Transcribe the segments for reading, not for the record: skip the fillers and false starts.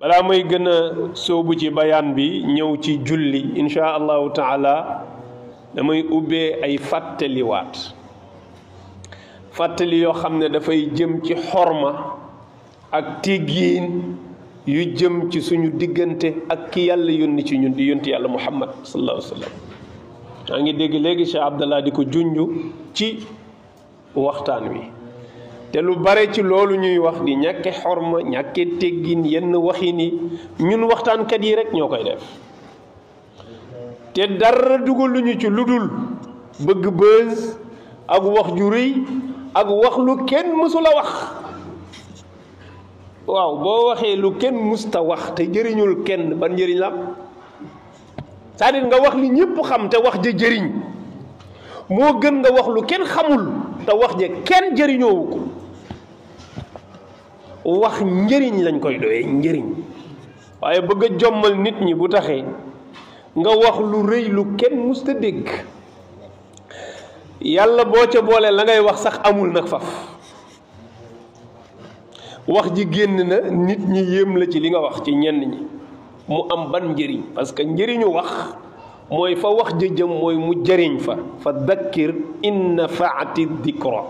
balaa may gën a sóobu ci bayaan bi ñëw ci julli insha allahu taala damay ubbee ay fàttaliwaat fàttali yoo xam ne dafay jëm ci xorma ak teggiin yu jëm ci suñu diggante ak ki yàlla yónni ci ñun di yónti yàlla muhammad sallallahu alayhi wa sallam maa ngi dégg léegi Cheikh Abdallah di ko junj ci waxtaan wi te lu bare ci loolu ñuy wax di ñàkke xorma ñàkke teggin yenn waxi ni ñun waxtaankat yi rek ñoo koy def te dara dugaluñu ci lu dul bëgg bës ak wax ju rëy ak wax lu kenn mësula wax waaw boo waxee lu kenn musta wax te jëriñul kenn ban njëriñ la c'est-à-dire nga wax li ñëpp xam te wax ja jëriñ moo gën nga wax lu kenn xamul te wax ja kenn jëriñoowu ko wax njëriñ lañ koy doyee njëriñ waaye bëgg a jommal nit ñi bu taxee nga wax lu rëy lu kenn musta dégg yàlla boo ca boole la ngay wax sax amul nag faf wax ji génn na nit ñi yéem la ci li nga wax ci ñenn ñi mu am ban njëriñ parce que njëriñu wax mooy fa wax ja jëm mooy mu jëriñ fa dakkir in nafaati dikra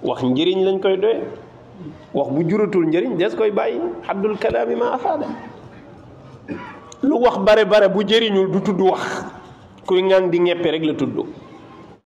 wax njëriñ lañ koy doye wax bu juratul njëriñ des koy bàyyi xaddul kalaami ma afaada lu wax bare bare bu jëriñul du tudd wax kuy ngang di ñeppe rek la tudd